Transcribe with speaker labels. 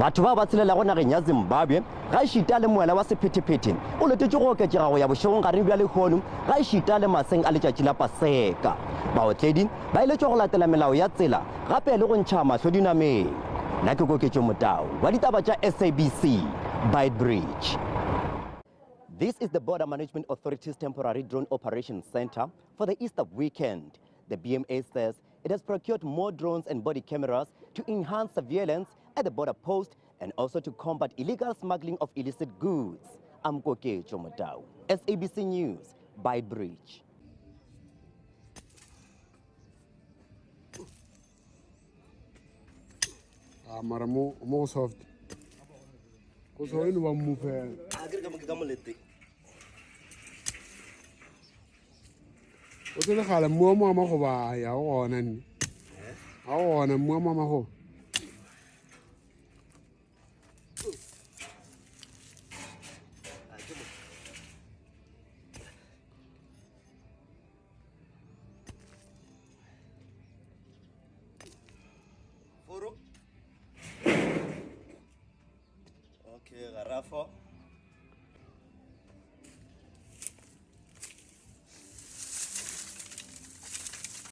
Speaker 1: Batho bao ba tshelelago nageng ya Zimbabwe gaešita le moela wa sephethephethe o letetšwe go oketšega go ya bošegonggareng bja lehono gaešita le maseng a letšatši la Paseka. Baotledi ba eletšwa go latela melao ya tsela gape le go ntšha mahlo dinameng. Nna ke Koketšo Motau wa ditaba tša SABC, Beitbridge. This is the Border Management Authority's temporary drone operations center for the Easter weekend. The BMA says it has procured more drones and body cameras to enhance surveillance at the border post and also to combat illegal smuggling of illicit goods. I'm Koketšo Motau, SABC News, Beitbridge.
Speaker 2: Ah, mara mo mo go soft go so e no ba mmu fela
Speaker 1: A ke re ka mo ke ka molete.
Speaker 2: O tsebe gale mmu wa mo wa magoba ya go gona nne ga go gona mmu wa mo wa magoba.
Speaker 1: Foro. Okay, garafo.